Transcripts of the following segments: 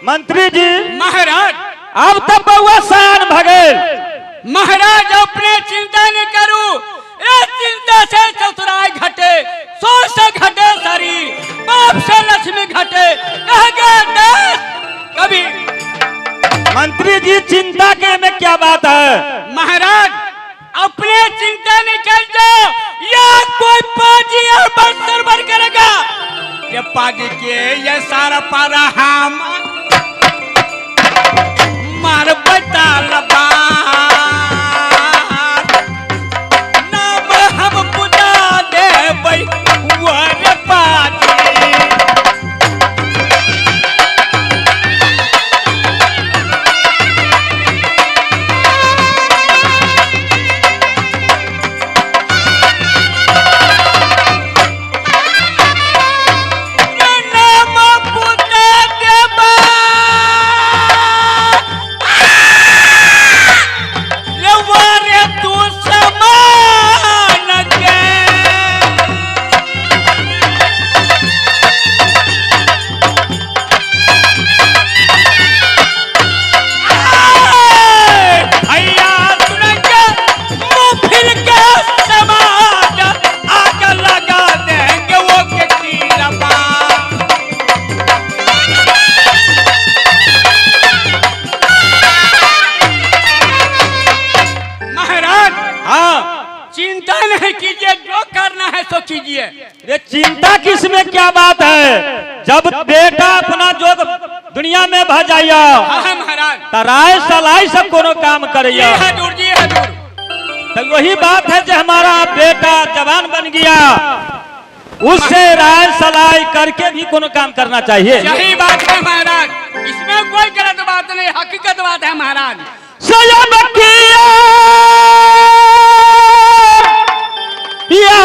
मंत्री जी। महाराज, अब तो बउआ सयान भगेल। महाराज अपने चिंता नहीं करू, ए चिंता से चतुराई घटे, सो से घटे शरीर, बाप से लक्ष्मी घटे, कह गए देश कभी। मंत्री जी चिंता के में क्या बात है? महाराज अपने चिंता नहीं कर जाओ, या कोई पाजी और बस्तर भर करेगा। ये पाजी के ये सारा पारा हम मार बता लबा नाम हम पुजा दे वर पाजी। नाम पुजा देबै रे तू समान के। भैया सुनके मुफिल के समाज आग लगा देंगे वो के कीलबा। महाराज हाँ, चिंता नहीं कीजिए, जो करना है सो कीजिए। ये चिंता किसमें क्या बात है? जब बेटा अपना जो दुनिया में भ जाइया हाँ महाराज, तराय सलाई सब कोनो काम जी करैया। हजूर, जी हजूर। तो वही बात है जो हमारा बेटा जवान बन गया, उससे राय सलाई करके भी कोनो काम करना चाहिए। यही बात है महाराज, इसमें कोई गलत बात नहीं, हकीकत बात है महाराज। सयम किया या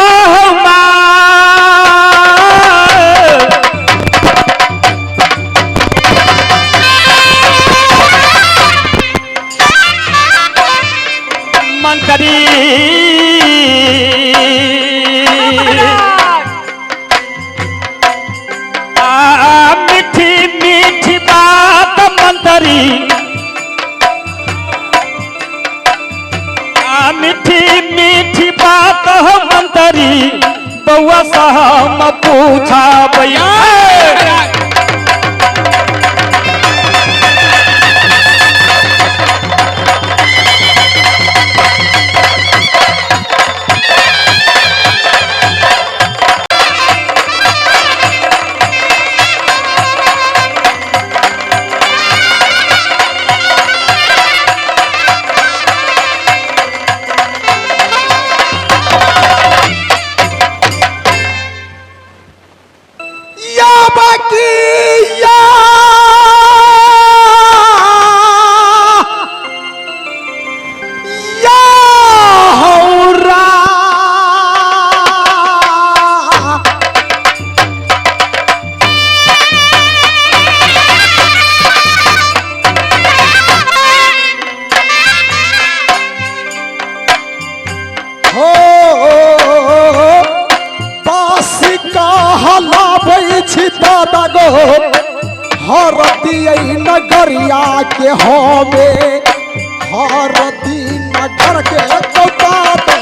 मंत्री आ मीठी मीठी बात मंत्री, आ मीठी मीठी बात हो मंत्री, बउआ साहब पूछा भैया। महाराज या बाकी या या हौरा हो पास कहलाबै छी दादा गो, हरदी नगरिया के हमे, हरदी नगर के दादा।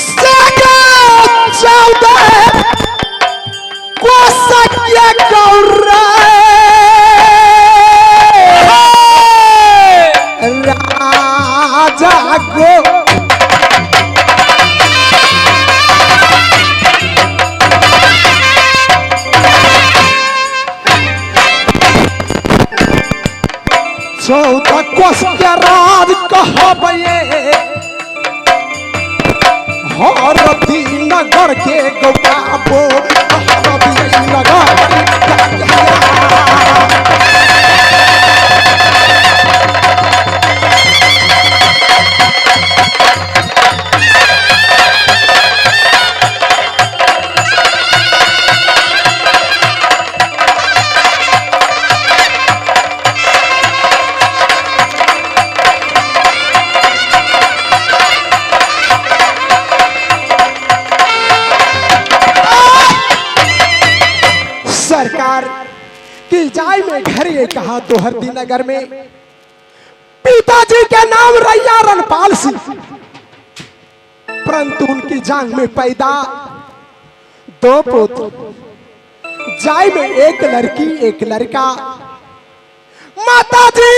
सागा 14 कोसकिया गौरा राजा गो। 14 कोस के राज कहबे, हरदी नगर के गौरा। कि जाय में घर ये कहा दोहरदी नगर में। पिताजी के नाम रैया रणपाल सिंह, परंतु उनकी जांग में पैदा 2 पुत्र, जाय में एक लड़की एक लड़का। माताजी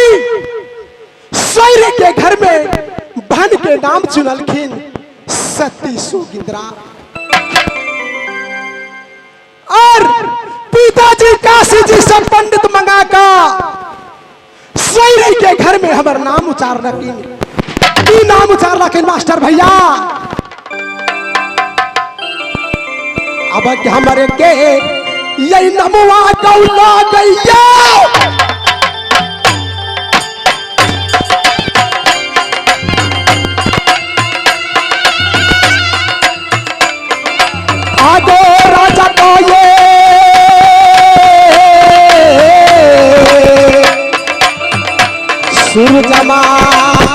सैर के घर में बहन के नाम चुनलखिन सती सुगिंद्रा, और पिताजी काशी जी से पंडित मंगा का सैर के घर में हमर नाम उचार रखिन। की नाम उचार रखिन मास्टर भैया? अब हमरे के यही नमुआ गौला गैया। आगो राजा को ये सूरजमाल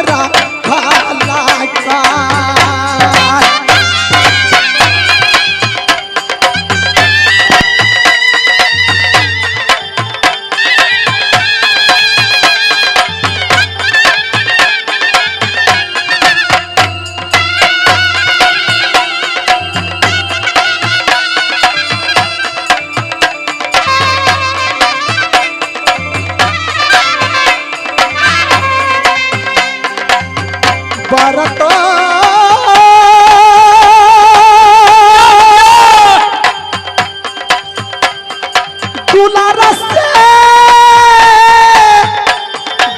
राखा लागा। बरत दुलार से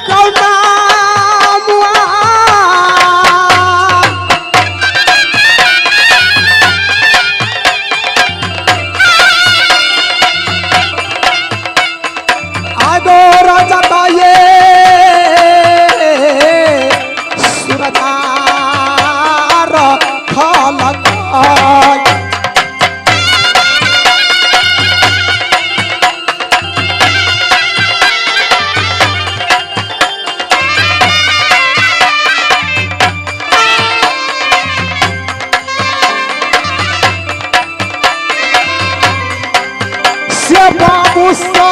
गौना मुआ। आगो राजा ताये सुरजार खलक। से बाबू सा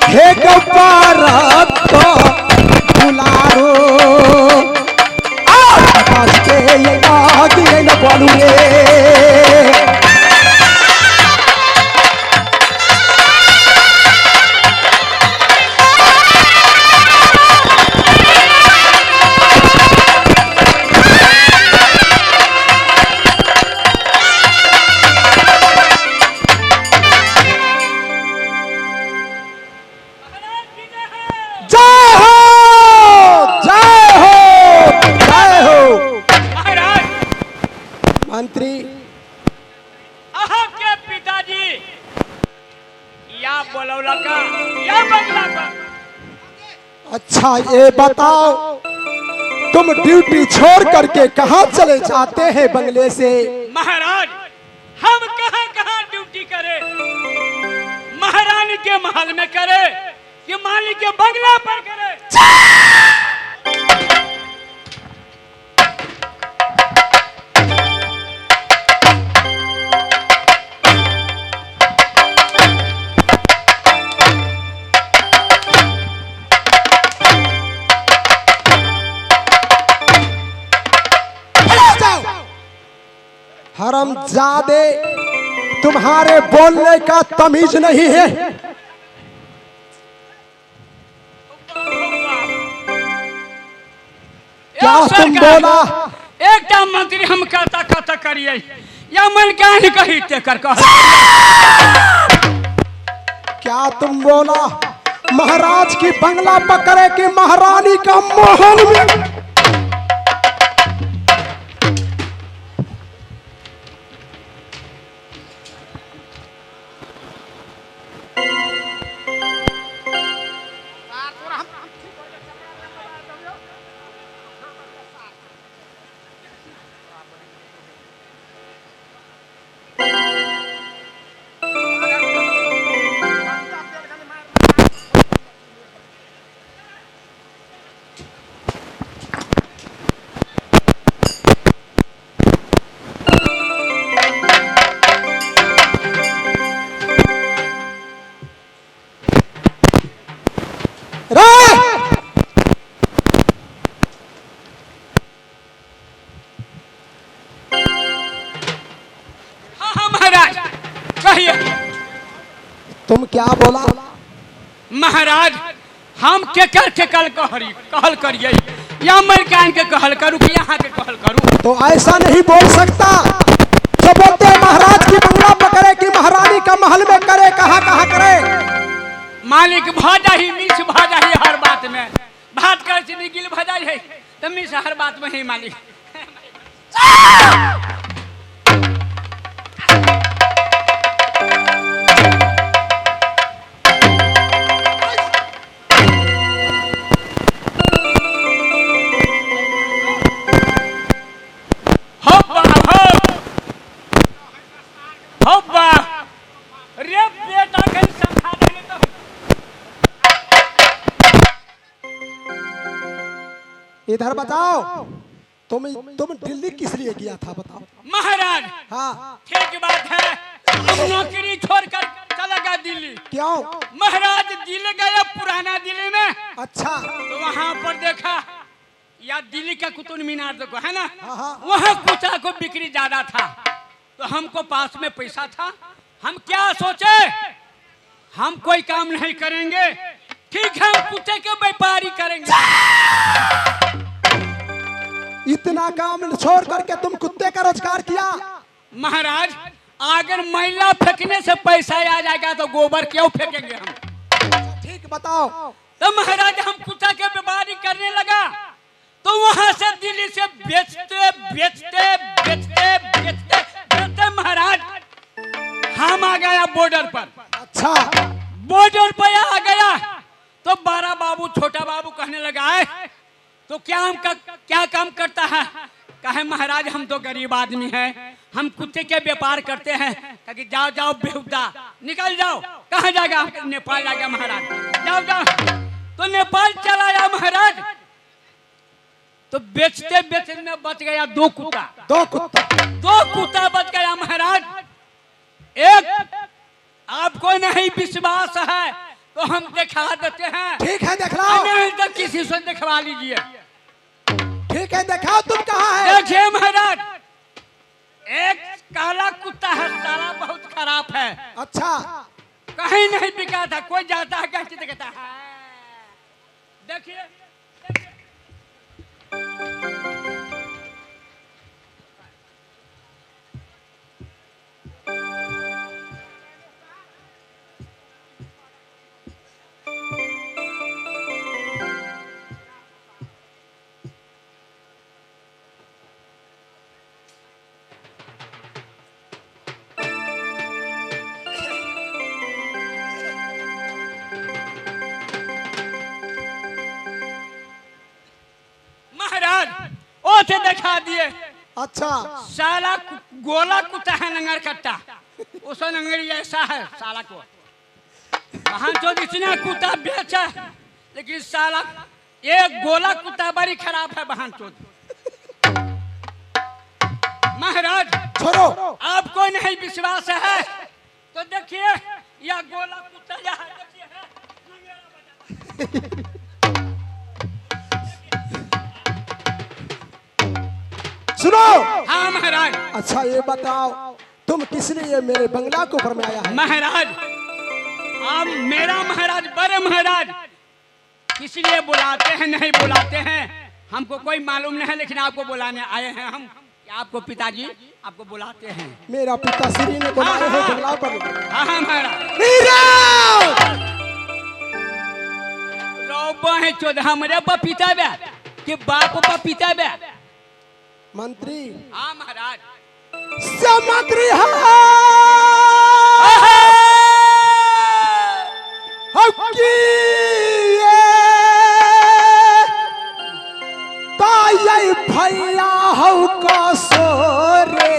हे गपारत दुलारो आकाश के ये नाग ये न बोलू रे। जय हो, जय हो, जय हो। महाराज मंत्री आपके पिताजी या बोलौला का या बंगला का। अच्छा ये बताओ, तुम ड्यूटी छोड़ करके कहाँ चले जाते हैं बंगले से? महाराज हम कहाँ कहाँ ड्यूटी करे, महारानी के महल में करे कि मालिक के बंगला पर करे। जाओ हरामजादे, तुम्हारे बोलने का तमीज नहीं है। क्या तुम बोला? एकटा मंत्री हम कहता कहता करिए या मन क्या नहीं कही ते कर कह। क्या तुम बोला? महाराज की बंगला पकड़े कि महारानी का मोहन में। कहिए। तुम क्या बोला? महाराज हम केकर केकर कहल करिए, या मलकान के कहल करू कि यहाँ के कहल करू? तो ऐसा नहीं बोल सकता। जो बोलते हैं महाराज की बंगला पकड़े कि महारानी का महल में करे, कहाँ कहाँ करे। मालिक भ जाही मिस भ जाही हर बात में, भात कर चीनी गिल भ जाही है तो मिस हर बात में ही मालिक। हो बा हो बा रे बेटा कहीं समझा देने तो। इधर बताओ तुम दिल्ली किस लिए गया था बताओ? महाराज हाँ ठीक बात है, तुम नौकरी छोड़कर चला गया दिल्ली। क्यों? महाराज दिल्ली गया पुराना दिल्ली में। अच्छा। तो वहाँ पर देखा या दिल्ली का कुतुब मीनार देखो है ना, हाँ। वहाँ कुत्ता को बिक्री ज्यादा था, तो हमको पास में पैसा था। हम क्या सोचे, हम कोई काम नहीं करेंगे, ठीक है हम कुत्ते के व्यापारी करेंगे। इतना काम छोड़ करके तुम कुत्ते का रोजगार किया? महाराज अगर मैला फेंकने से पैसा आ जाएगा तो गोबर क्यों फेंकेंगे हम? ठीक बताओ। तो महाराज हम कुत्ता के व्यापारी करने लगा, तो वहां से दिल्ली से बेचते बेचते बेचते बेचते बेचते महाराज हम आ गया बॉर्डर पर। अच्छा। बॉर्डर पर आ गया तो बड़ा बाबू छोटा बाबू कहने लगा है तो क्या हम क्या काम करता है? कहे महाराज हम तो गरीब आदमी हैं, हम कुत्ते के व्यापार करते हैं। कहे जाओ जाओ बेहुदा निकल जाओ। कहाँ जाएगा? नेपाल जाएगा महाराज, जाओ जाओ। तो नेपाल चला आया महाराज, तो बेचते बेचते में बच गया दो कुत्ता। दो कुत्ता? दो कुत्ता बच गया महाराज। एक आपको नहीं विश्वास है तो हम दिखा देते हैं। ठीक है दिखलाओ। नहीं तो किसी से दिखवा लीजिए। ठीक है दिखाओ, तुम कहाँ है? देखिए महाराज एक काला कुत्ता है, साला बहुत खराब है। अच्छा। कहीं नहीं बिका था, कोई जाता है कहीं दिखता है। देखिए से दिखा दिए। अच्छा। साला गोला कुत्ता है नंगर कट्टा, उस नंगरी ऐसा है साला को। वहां तो इतना कुत्ता बेचा लेकिन साला एक गोला कुत्ता बड़ी खराब है बहन चोद। महाराज छोड़ो, आपको नहीं विश्वास है तो देखिए यह गोला कुत्ता यहाँ देखिए। सुनो। हाँ महाराज। अच्छा ये बताओ तुम किस लिए मेरे बंगला के ऊपर में आया है? महाराज आप मेरा महाराज बड़े महाराज किस लिए बुलाते हैं नहीं बुलाते हैं हमको कोई मालूम नहीं है, लेकिन आपको बुलाने आए हैं हम। आपको पिताजी आपको बुलाते हैं। मेरा पिताश्री ने बुलाए हैं बंगला पर। हाँ हाँ महाराज। है चौदह हमारे पिता बे कि बाप पिता बे मंत्री। हाँ महाराज। से मंत्री है भैया हौ कसोरे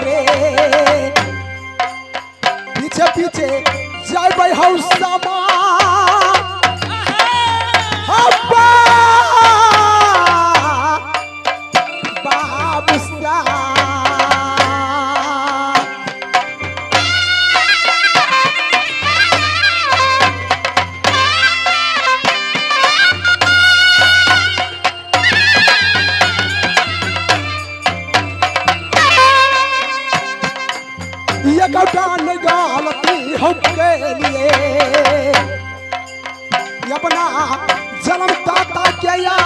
रे पीछे पीछे जाय हौ समा हब्बा बाबू साहब। ये गौटान गलती हम के लिए अपना जन्म दाता के या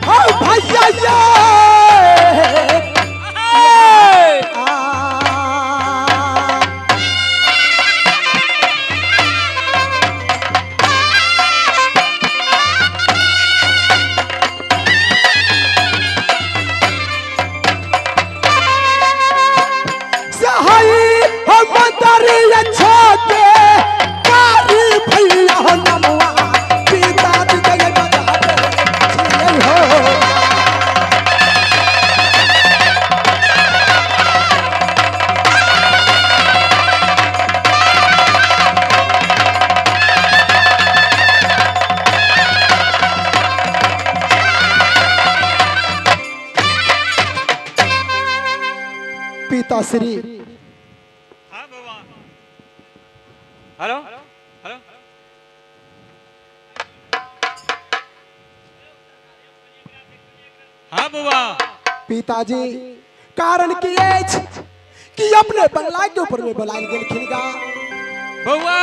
हो भैया ये आ सहाय हम दरिया छोटे कारी भैया हो नमुआ पिताजी के बजाते छियै हो। पिताश्री हेलो हेलो हाँ बुआ। पिताजी कारण की अछि कि अपने बंगला के ऊपर में बुलायल गेलखिन गा। बउआ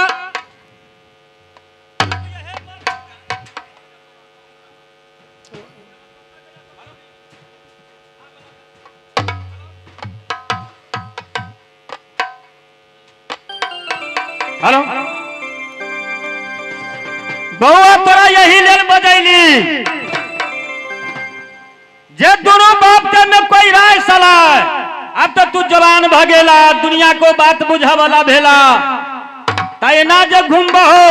हेलो बउआ तोरा यही लेल बजैली जे दोनों बाप के में कोई राय सलाह। अब तो तू जवान भगेला दुनिया को बात बुझा वाला भेला त एना जे घूमबहो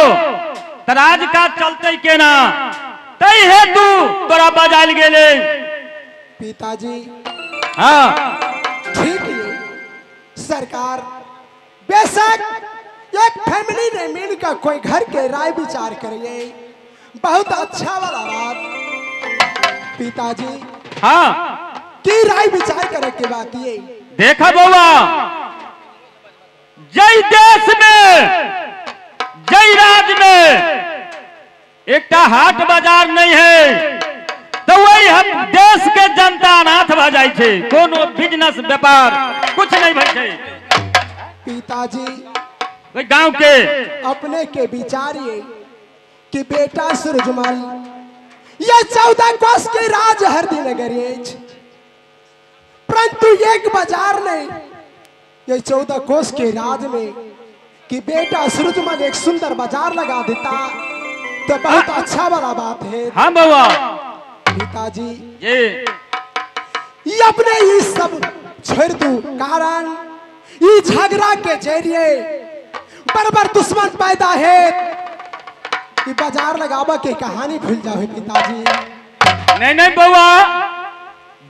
त राज का चलते केना तै हेतु तोरा बजायल गेले। पिताजी हाँ ठीक है सरकार बेशक एक फैमिली ने मिलकर कोई घर के राय विचार करिए बहुत अच्छा वाला बात। पिताजी हाँ की राय विचार करे के बात ये देखा बउआ जय देश में जय राज में एकटा हाट बाजार नहीं है तो वही हम देश के जनता अनाथ भ जाय छै कोनो बिजनेस व्यापार कुछ नहीं भइ छै। पिताजी ओहि गांव के अपने के विचार ये कि बेटा सूरजमल ये 14 कोस के राज हर दिन अछि परंतु एक बाजार नहीं ये 14 कोस के राज में कि बेटा सूरजमल एक सुंदर बाजार लगा देता तो बहुत अच्छा वाला बात है। हाँ बउआ। पिताजी जी ये अपने ही सब छोड़ दू कारण ये झगड़ा के जरिए बरबर दुश्मन पैदा है कि बाजार लगावा के कहानी भूल जाओ पिताजी। नहीं नहीं बउआ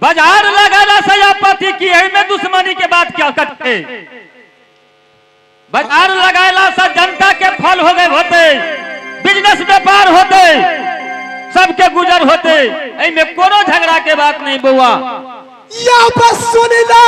बाजार लगाला से आपत्ति की है में दुश्मनी के बात क्या करते बाजार लगाला से जनता के फल हो गए होते बिजनेस व्यापार होते सबके गुजर होते एमे कोनो झगड़ा के बात नहीं बउआ। या बस सुन ला